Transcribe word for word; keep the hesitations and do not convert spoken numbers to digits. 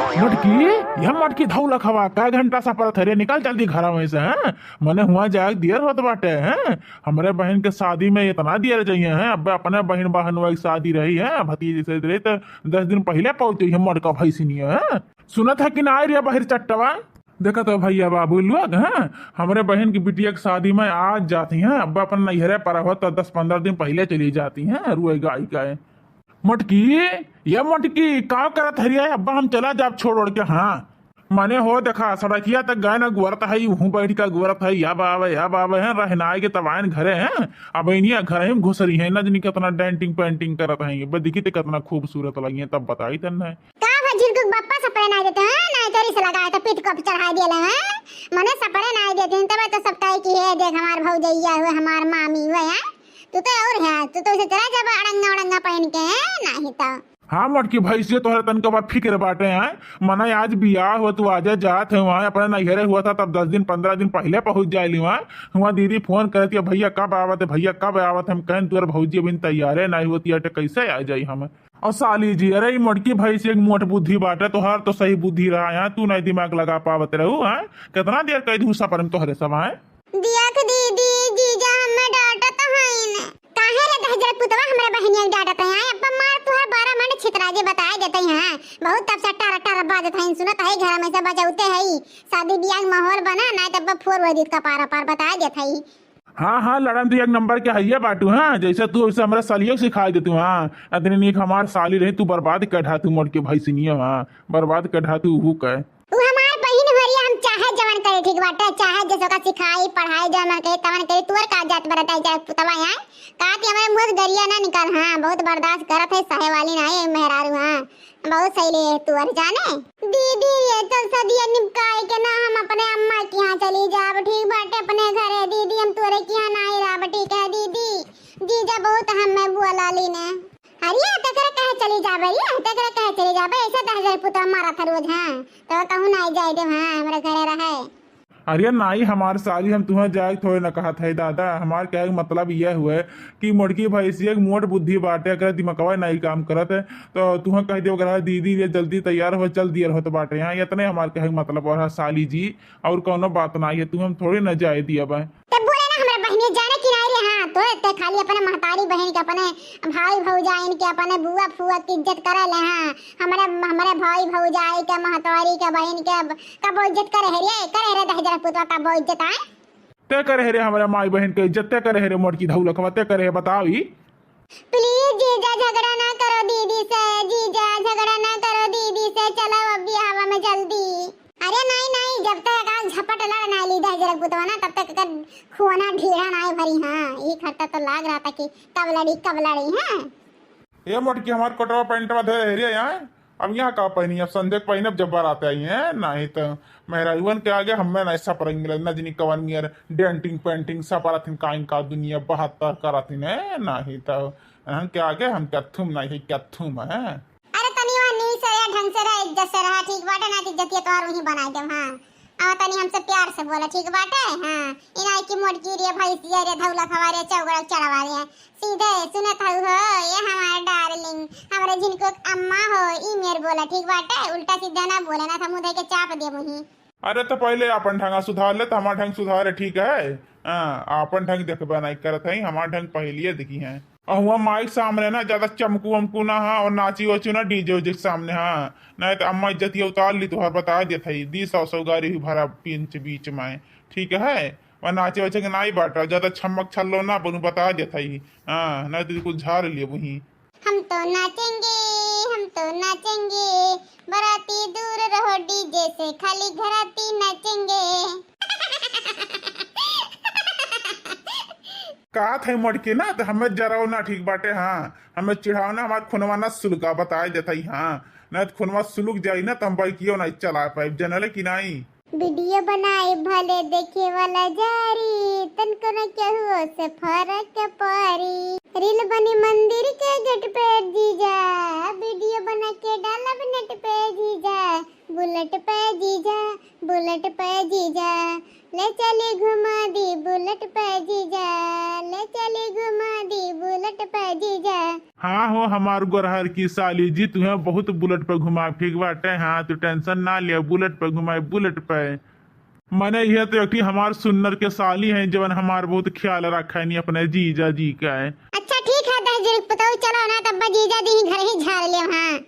मोटकी, यह मोटकी धौलखवा, कै घंटा सपरत है रे, निकल जल्दी घरवा में से, हैं? मने हुआ जाए देर होत बाटे, हैं? हमरे बहिन के शादी में इतना देर जइहे, हैं? अब अपने बहिन बहनवा की शादी रही है, भतीजी से रही तो दस दिन पहिले पहुँच जइहे मोटका भैंसिनिया, हैं? सुनत है कि ना रे बहिर चट्टवा? देखत हो भैया बाबू लोग, हैं? हमरे बहिन की बिटिया की शादी में आज जाती हैं, अब अपन नैहरे पर हो तो दस पन्द्रह दिन पहिले चली जाती हैं, रुए गाई का है। मोटकी, ये मोटकी, का करत हरिया? अब्बा हम चला जाब छोड़ ओड़ के, हाँ। मने हो देखा, सड़किया तक गए ना गुवरत है, उहूँ बैठ के गुवरत है, या बाबा, या बाबा है, रहनाए के तब आयन घरे हैं। अब इनिया घर ही में घुसरी है, ना जनी कितना डेंटिंग पेंटिंग करत है, बे देखी ते कितना खूबसूरत लगी है, तब बताई तन है। का भा झिनकुक बप्पा सपरे नाई देते हैं, नाई तोरी से लगाए तो पीठ को चढ़ा दिए हैं। मने सपरे नाई देते हैं, तब तो सब कहे कि हे देख हमार भौजैया हुए, हमार मामी हुए हैं। तू तो और है, तू तो उसे चला जाबा अड़ंगा उड़ंगा पहन के, हैं? नाही तो। हाँ मोटकी भैंसिया, तोहरे तनका बा फिक्र बाटे हैं। मने आज बियाह हुआ, तू आजे जात है वहाँ, अपने नैहरे हुआ था तब दस दिन पन्द्रह दिन पहिले पहुँच जाए ली वहाँ। वहाँ दीदी फोन करत है, भैया कब आवत है, भैया कब आवत है? हम कहन तोहर भौजी अभी तैयारे नहीं होती है, तो कैसे आ जाई हम? और साली जी, अरे ई मोटकी भैंसिया एक मोट बुद्धि बाटे, तोहर तो सही बुद्धि रहा है, तू नहीं दिमाग लगा पावत रहू, हैं? कितना देर कह दू सपरे में तोहरे सब, हैं? दियक दीदी, जीजा हमें डांटत हईन। काहे रे दहिजर पुतवा हमरे बहिनिया के डांटत है? आए अब्बा मार तुहर बारह मंड छितरा जे बताए देते हैं। बहुत तब से टर टर बाजत हईन, सुनत है घर में से बजौते है। शादी बियाह के माहौल बना, ना तब फोर वही का पार पार बताए देत है। हाँ, हाँ, लड़न तो एक नंबर के हइये बाटू, हाँ, जैसे तू वैसे हमरा सालियो सिखाई देतू, हाँ, इतनी नीक हमार साली रही, तू बर्बाद कर ढा तू मोटकी भैंसिनिया, हाँ, बर्बाद कर ढा तू हु कह। उ हमार बहिन हरिया, हम चाहे जवन करे ठीक बाटे, चाहे जैसे ओका सिखाई, पढ़ाई, जवन करे, तवन करे, तुअर का जात बरत है, चाहे पुतवा है, का ती हमारे मुँह से गरिया ना निकाल, हाँ, बहुत बर्दाश्त करत है, सहे वाली ना है, मेहरारू, हाँ, बहुत सही ले तुअर जाने। दीदी, ये तो सदिया निपकाई के ना हम अपने अम्मा के यहाँ चली जाब, ठीक बाटे, अपने घरे, दीदी, हम तुअरे के यहाँ ना रहब, ठीक है, दीदी, जीजा बहुत हमें बुआ लाली ने। अरे, तेकरे कहे चली जाबे, ये तेकरे कहे चली जाबे, ऐसे दहिजर पुतवा मारत है रोज, हाँ। तो कहूँ नाई जाए देब, हाँ, हमरे घरे रहे। अरे नाई, हमार साली, हम तुहें जाए के थोड़े न कहत है दादा। हमार कहे के मतलब यह हुए कि मोटकी भैंसिया के मोट बुद्धि बाटे, एकरे दिमगवा नाई काम करत है। तो तुहें कह देब, अगर दीदी रे जल्दी तैयार हो, चल दियर होत बाटे यहाँ। इतने हमार कहे के मतलब और है साली जी, और कौनो बात नाई है, तुहें हम थोड़े न जाए दियब। तब बोले ना हमरा बहिनी जाने कि नाई रे, हाँ, तो ते खाली अपने महतारी बहिन के, अपने भाई भौजाइन के, अपने बुआ फुआ के इज्जत करे ले, हाँ, हमरे, हमरे भाई भौजाई के, महतारी के, बहिन के कबो इज्जत करे है रे, करे रे दहिजर पुतवा कबो इज्जत आए? ते करे है रे हमरे माई बहिन के इज्जत, ते करे है रे मोटकी धौलखवा, ते करे है, बताओ ई। प्लीज जीजा झगड़ा ना करो दीदी से, जीजा झगड़ा ना करो दीदी से, चलो अब बियाहवा में जल्दी। अरे नाई नाई, जब तक एका झपट लड़ ना ली दहिजर पुतवा ना, तब तक एकर खुआना ढीढ़ा नाई भरी। हाँ, ई खट्टा तो लाग रहा था कि कब लड़ी, कब लड़ी, हाँ। ए मोटकी, हमार कोटवा पैंटवा धरे है रे यहाँ। अब यहाँ का पहनी, अब संध्या के पहनब जब बारात आई है, नहीं तो मेहरारुअन के आगे हमें नहीं सपरंग मिलत, ना जनी कवन मियर डेंटिंग पेंटिंग सपरत हिन, काइन का दुनिया बहत्तर करत हिन है, नहीं तो एहन के आगे हम कथुम नहीं है, कथुम है। अरे तनी वहाँ नीक से रहा, ढंग से रहा, इज्जत से रहा, ठीक बाटे, ना तो इज्जतिया तोहार वहीं बनाई देब, हाँ। अब तनी हमसे प्यार से बोला, ठीक बाटे, हाँ। इनाई की मोटकी रे, भैंसिया रे, धौलखवा रे, चौगड़ा चढ़वा रे, सीधे सुनत हऊ हो, ये हमार डार्लिंग, हमरे झिनकुक अम्मा हो, ई मेर बोला, ठीक बाटे, उल्टा सीधा ना बोले, ना तो मुँह धइ के चाप देब वहीं। अरे तो पहले अपन ढंगा सुधार ले, तो हमार ढंग सुधारे, ठीक है? हाँ, अपन ढंग देखबे नहीं करत है, हमार ढंग पहलिए देखी है। और हुआ माइक सामने ना ज्यादा चमकू वमकू ना, हाँ, और नाची वाचू ना डीजे उजे के सामने, हाँ, नहीं तो अम्मा इज्जतिया उतार ली, तुहार बता देत है, दी सौ सौ गारी हुई भरा पिंच बीच में, ठीक है? और नाचे वाचे के नाई बाटा, ज्यादा छमक छल्लो ना बनू, बता देत है, हाँ, नहीं तो कुछ झाड़ लिए वहीं। हम तो नाचेंगे, हम तो नाचेंगे, बाराती दूर रहो डीजे से, खाली घराती नाचेंगे। कहा था मोटकी ना, तो हमें जराव ना ठीक बाटे, हाँ, हमें चिढ़ाव ना, हमार खुनवा ना सुलगा, बताए देत है, हाँ, नहीं तो खुनवा सुलग जाई ना, तो हम बाइकियो नहीं चला पाए, जनले कि नहीं। वीडियो बनाए भले देखे वाला जारी, तनको न केहू से फर्क पड़ी। रील बनी मंदिर के गेट पे जीजा, वीडियो बना के डालब नेट पे जीजा, बुलेट पे जीजा, बुलेट पे जीजा, ले चली घुमा दी बुलेट पे जीजा, ले चली घुमा दी बुलेट पे जीजा। हाँ हो हमार गोरहर की साली जी, तुहे बहुत बुलेट पे घुमा फिर बाटे। हाँ, तू टेंशन ना लिया, बुलेट पे घुमाए, बुलेट पे। मने यह तो एक ठे हमार सुन्नर के साली है, जवन हमार बहुत ख्याल रखे नी अपने जीजा जी का। अच्छा ठीक है दहेज के पुतहु, चलो ना तब जीजा जी ही घर ही झाड़ ले। हाँ,